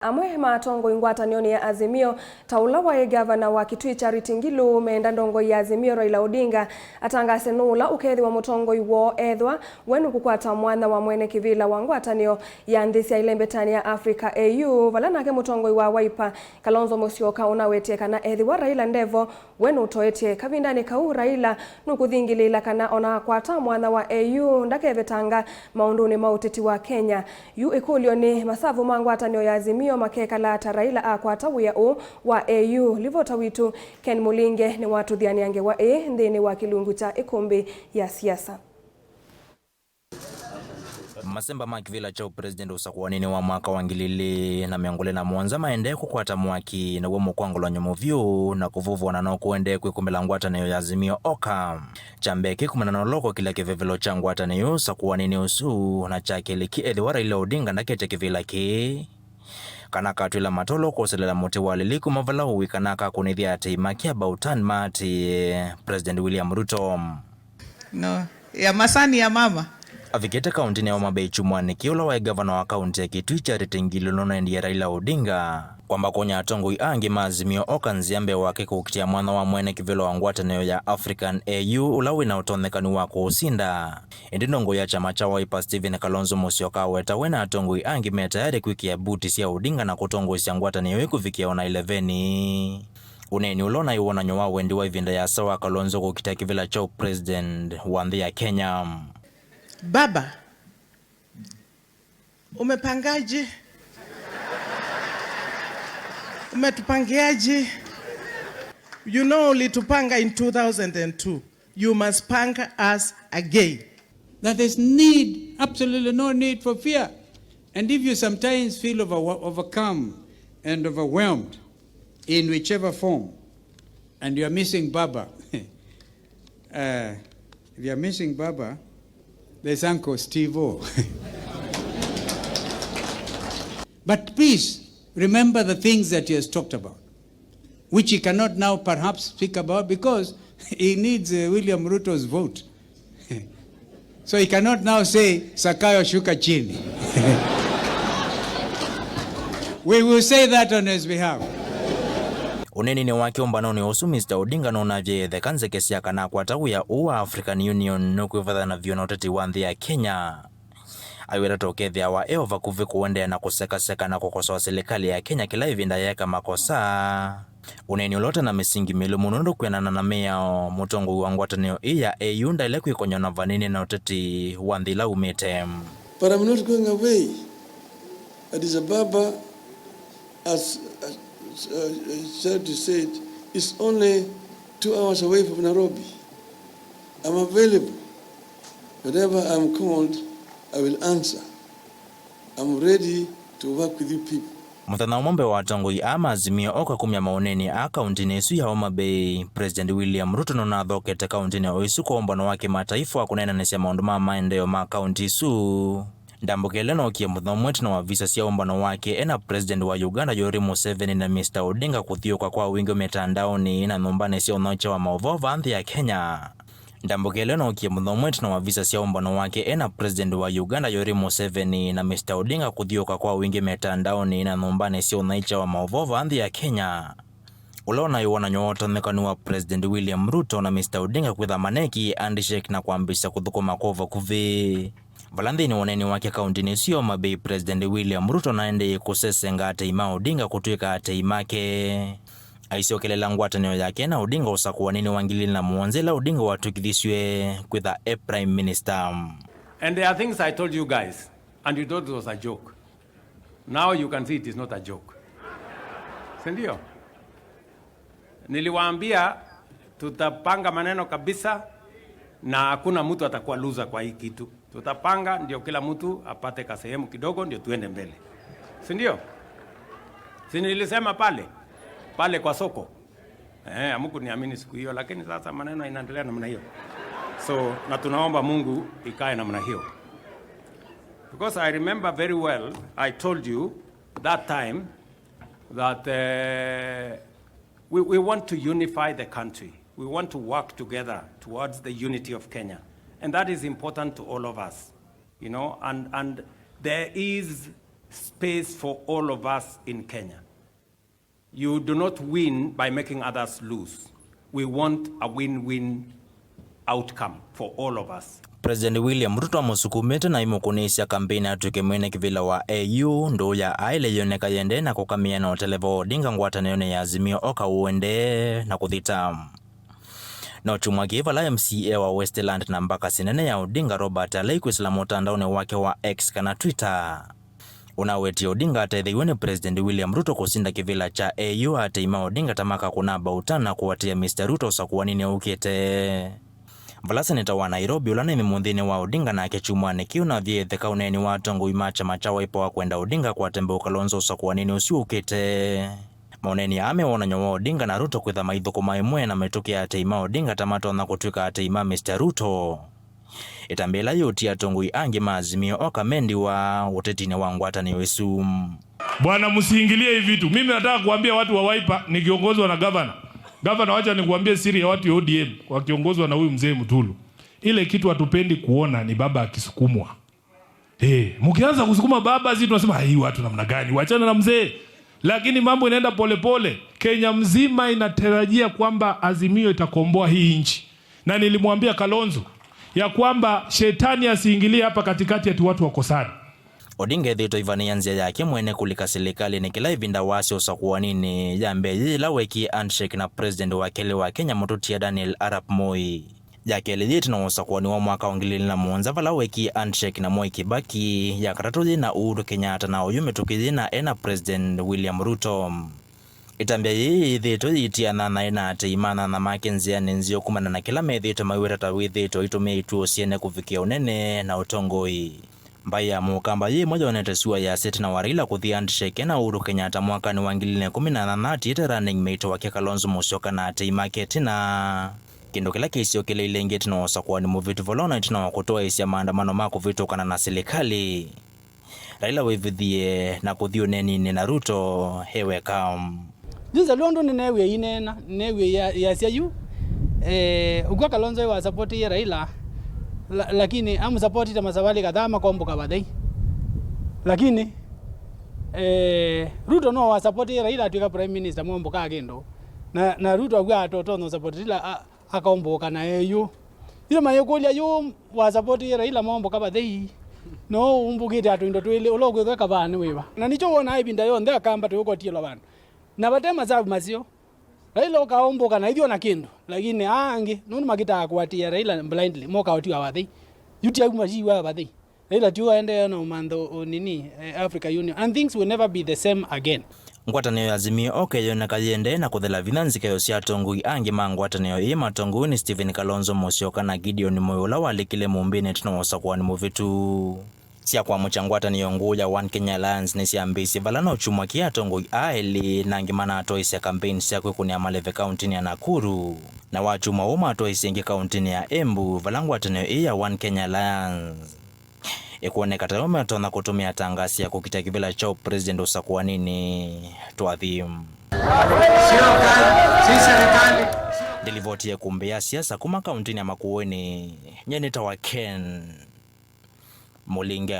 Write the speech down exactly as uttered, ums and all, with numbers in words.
Amwe ma atongoi ngwatanĩonĩ ya Azimio, ta ũla waĩ ngavana wa Kitui Charity Ngilu, meenda ndongoi ya Azimio Raila Odinga atangaase nũũ ũla ũkeethĩwa mũtongoi woo ethĩwa we nũkũkwata mwanya wa mwene kĩvĩla wa ngwatanĩo ya nthĩ sya ĩlembetanĩ ya Africa, A U, vala nake mũtongoi wa Wiper, Kalonzo Musyoka, ũnawetie kana ethĩwa Raila ndevo, we nũtoetye. Kavindanĩ kau, Raila nũkũthingĩlĩĩla kana ona akwata mwanya wa A U, ndakevetanga maũndũnĩ ma ũteti wa Kenya. Yu ĩkũlyo nĩ, masavu ma ngwatanĩo ya Azimio makekala ata Raila akwata wĩa ũũ wa A U? Livota witũ Ken Mũlinge nĩwatũthianĩa ngewa ĩĩ nthĩnĩ wa kĩlungu kya ĩkũmbĩ ya siasa. Masemba ma kĩvĩla kya ũpresident ũsakũanĩnĩ wa mwaka wa ngili ilĩ na mĩongo ĩlĩ na mũonza maendee kũkwata mwaki, naw'o mũkwangũlany'o mũvyũ na kũvuvũana no kũendee kwĩkũmĩla ngwatanĩo ya Azimio Oka. Kya mbee kĩkumana na ũla ũkokĩlya kĩvevelo kya ngwatanĩo ũsakũanĩnĩ ũsu, na kya kelĩ kĩ ethĩwa Raila Odinga ndaketye kĩvĩla kĩĩ, kana akatw'ĩla matolo kwoselela mũtĩ wa lili kuma vala ũĩ, kana akakũnĩthya atei make about turn maatĩĩe President William Ruto. No, ya masani ya mama. Avikĩte kaũntĩnĩ ya Homa Bay kyumwanĩ kĩĩ, ũla waĩ ngavana wa kaũntĩ ya Kitui Charity Ngilu nũnaendie Raila Odinga kwamba kũnya atongoi angĩ ma Azimio Oka nzĩa mbee wake kũkitĩa mwanya wa mwene kĩvĩla wa ngwatanĩo ya African A U, ũla wĩ na ũtonyekanu wa kũũsinda. Ĩndĩ ndongoi ya kyama kya Wiper Stephen Kalonzo Musyoka aweta we na atongoi angĩ me tayarĩ kwĩkĩa mbuti sya Odinga na kũtongoesya ngwatanĩo ĩĩ kũvikĩa ona ĩleveni. Ũneeni ũla ũnaĩ wonany'o wa wendi wa ĩvinda yasa wa Kalonzo kũkita kĩvĩla kya ũpresident wa nthĩ ya Kenya. Baba, umepangaje? Umetupangiaje? You know, ulitupanga in two thousand and two. You must panga us again. That there's need, absolutely no need for fear. And if you sometimes feel over-, overcome and overwhelmed in whichever form, and you are missing Baba, uh, if you are missing Baba, there's Uncle Steve-O. But please remember the things that he has talked about, which he cannot now perhaps speak about because he needs, uh, William Ruto's vote. So he cannot now say, "Sakayo, shuka chini." We will say that on his behalf. Ũneeninĩ wake ũmbanonĩ ũsu, Mister Odinga nũnavye etheka nzeke sya kana akwata wĩa ũũ wa African Union nũkwĩvathana vyũ na ũteti wa nthĩ ya Kenya. Aiweta ta ũkethĩawa e o vakuvĩ kũendeea na kũsekaseka na kũkosoa silikalĩ ya Kenya kĩla ĩvinda yeeka makosa. Ũneeni ũla ũte na mĩsingi mĩlũmu nũndũ kwĩanana na mĩao, mũtongoi wa ngwatanĩo ĩĩ ya A U ndaĩle kwĩkony'a na vanini na ũteti wa nthĩ ĩla umĩte. But I'm not going away. Addis Ababa, as, as, uh, Charity said, is only two hours away from Nairobi. I'm available. Whenever I'm called, I will answer. I'm ready to work with you people. Mũthenya ũmwe mbee wa atongoi aa ma Azimio Oka kumya maũneenĩ aa kaũntĩnĩ ĩsu ya Homa Bay, President William Ruto nũnathokete kaũntĩnĩ o ĩsu kwa ũmbano wa kĩmataifa wa kũneenanĩsya maũndũ ma maendeeo ma kaũntĩ ĩsu. Ndambũka ĩla nookie mũthenya ũmwe ĩtina wa visa sya ũmbano wake e na President wa Uganda Yoweri Museveni na Mister Odinga kũthiũũka kwa wingĩ mĩtandaonĩ na nyũmbanĩ sya ũnyaũĩkya wa maũvoo vaa nthĩ ya Kenya. Ndambũka ĩla nookie mũthenya ũmwe ĩtina wa visa sya ũmbano wake e na President wa Uganda Yoweri Museveni na Mister Odinga kũthiũũka kwa wingĩ mĩtandaonĩ na nyũmbanĩ sya ũnyaũĩkya wa maũvoo vaa nthĩ ya Kenya, ũla ũnaĩ wonany'o wa ũtonyekanu wa President William Ruto na Mister Odinga kwĩtha maneekie handshake na kwambĩĩsya kũthũkũma kwa vakuvĩ. Vala nthĩnĩ wa ũneeni wake kaũntĩnĩ ĩsu ya Homa Bay, President William Ruto naendee kũsesenga atei ma Odinga kũtw'ĩka atei make. Aisyokelela ngwatanĩo yake na Odinga ũsakũanĩnĩ wa ngili ilĩ na mũonza ĩla Odinga watw'ĩkĩthisw'e kwĩtha e Prime Minister. And there are things I told you guys, and you thought it was a joke. Now you can see it is not a joke. Si ndio? Niliwaambia tutapanga maneno kabisa na hakuna mtu atakuwa loser kwa hii kitu. Tutapanga ndio kila mtu apate kasehemu kidogo ndio tuende mbele. Si ndio? Si nilisema pale? Pale kwa soko. Eh, hamkuniamini siku hiyo, lakini sasa maneno inaendelea namna hiyo. So, na tunaomba Mungu ikae namna hiyo. Because I remember very well, I told you that time that, eh, we, we want to unify the country. We want to work together towards the unity of Kenya. And that is important to all of us, you know, and, and there is space for all of us in Kenya. You do not win by making others lose. We want a win-win outcome for all of us. President William Ruto amũsukumĩte na aimũkũnĩĩsya kambeini atw'ĩke mwene kĩvĩla wa A U, ndũũ ya aĩle yoneka yĩendee na kũkamĩa na ũteleva wa Odinga ngwatanĩonĩ ya Azimio o kau ũendee na kũthita. No kyumwa kĩĩ vala M C A wa Westland na mbakasi nene ya Odinga Robert Alei kwĩsĩla mũtandaonĩ wake wa X kana Twitter, ũnawetie Odinga atetheew'e nĩ President William Ruto kũsinda kĩvĩla kya A U, atei ma Odinga ta makakũna mbauta na kũatĩĩa Mister Ruto ũsakũaninĩ ũkĩte. Vala seneta wa Nairobi ũla nĩ mĩmũnthĩnĩ wa Odinga nake kyumwanĩ kĩu navie ĩtheka ũneeni wa atongoi ma kyama kya Wiper wa kwenda Odinga kũatembea Kalonzo ũsakũaninĩ ũsu ũkĩte. Maũneeni aa me wonany'o wa Odinga na Ruto kwĩtha maithũkũma ĩmwe na mĩtũkĩ ya atei ma Odinga ta matonya kũtw'ĩka atei ma Mister Ruto. Ĩtambya yĩla yĩũtie atongoi angĩ ma Azimio oka mendiwa ũtetinĩ wa ngwatanĩo ĩsu. Bwana, msiingilie hii vitu. Mimi nataka kuambia watu wa Wiper nikiongozwa na gavana. Gavana, wacha nikuambie siri ya watu ya O D M wakiongozwa na huyu mzee Mutulu. Ile kitu hatupendi kuona ni baba akisukumwa. Eh, mkianza kusukuma baba, sisi tunasema, "Ai, watu namna gani? Wachana na mzee." Lakini mambo inaenda polepole. Kenya mzima inatarajia kwamba Azimio itakomboa hii nchi. Na nilimwambia Kalonzo ya kwamba shetani asiingilie hapa katikati ati watu wakosane. Odinga ethĩĩtwe aivanĩĩa nzĩa yake mwene kũlika silikalĩnĩ kĩla ĩvinda wasya ũsakũaninĩ ya mbee yĩla weekie handshake na president wa kelĩ wa Kenya mũtũtia Daniel Arap Moi. Ya kelĩ yĩ ĩtina wa ũsakũani wa mwaka wa ngili ilĩ na mũonza vala weekie handshake na Mwai Kibaki, ya katatũ yĩ na Uhuru Kenyatta, na oyu mĩtũkĩ yĩna ena President William Ruto. Ĩtambya yĩĩ yĩthĩĩtwe yĩtia nyanya ena atei ma nyanya make nzĩanĩ nzeo kumana na kĩla methĩĩtwe maiweta ta wĩthĩĩtwe aitũmĩa ituo syene kũvikĩa ũnene na ũtongoi. Mbaĩ ya Mũkamba yĩ ĩmwe yonete sua yasya ĩtina wa Raila kũthi handshake na Uhuru Kenyatta mwakanĩ wa ngili ilĩ na ĩkũmi na nyanya atiĩte running mate wake Kalonzo Musyoka na atei make ĩtina. Kĩndũ kĩla kĩisyokeleile ĩngĩ ĩtina wa ũsakũani mũvĩtu vala ona ĩtina wa kũtwaĩĩsya maandamano ma kũvĩtũkana na silikalĩ, Raila wĩvithie na kũthi ũneeninĩ na Ruto e weka. Yu nzalwa ũndũ nĩneewie ineena, nĩneewie ya- yasya yu, eh, ũkw'a Kalonzo wasapotĩie Raila, la- lakini amũsapotĩte masavalĩ kadhaa makomboka vathei. Lakini, eh, Ruto no wasapotĩie Raila atw'ĩka prime minister mombokaa kĩndũ. Na, na Ruto akw'a atotonya ũsapoti Raila a- akaũmbũka na eyu. Yu mayĩkũlya yu wasapotĩie Raila momboka vathei, no ũmbũkĩte atũ indo twĩlĩ, ũla ũkwĩthwa kavaa nĩ wĩva? Na nĩkyo wonaa ĩvinda yonthe Akamba tũyũkotiĩlwa vandũ. Na vate masavu maseo. Raila ũkaũmbũka na ithyĩ ona kĩndũ. Lakini aa angĩ, nũndũ makĩtaa kũatĩĩa Raila blindly, moka ũtiwa vathei. Yu ti auma siwa vathei. Raila ti ũendee na ũmantha ũ- nini, eh, Africa Union. And things will never be the same again. Ngwatanĩo ya Azimio OK yoneka yĩendee na kũthela vinya nzikayo sya atongoi angĩ ma ngwatanĩo ĩĩ matongoew'e nĩ Stephen Kalonzo Musyoka na Gideon Moi ũla walikile mũmbĩnĩ ĩtina wa ũsakũani mũvĩtu. Sya kwamũkya ngwatanĩo ngũũ ya One Kenya Alliance nĩsyambĩĩsye vala no kyumwa kĩĩ atongoi aa elĩ na angĩ manatwaĩĩsya kambeini sya kwĩkũnĩa maleve kauntinĩ ya Nakuru. Na wakyumwa ũũ matwaĩĩsye ĩngĩ kauntinĩ ya Embu vala ngwatanĩo ĩĩ ya One Kenya Alliance ĩkwoneka ta yo matonya kũtũmĩa ta ngasi ya kũkita kĩvĩla kya ũpresident ũsakũaninĩ twathi. Sio kazi, si serikali. Ndĩlivotie kumbi ya siasa kuma kauntinĩ ya Makueni, nye nĩtawa Ken Mũlinge.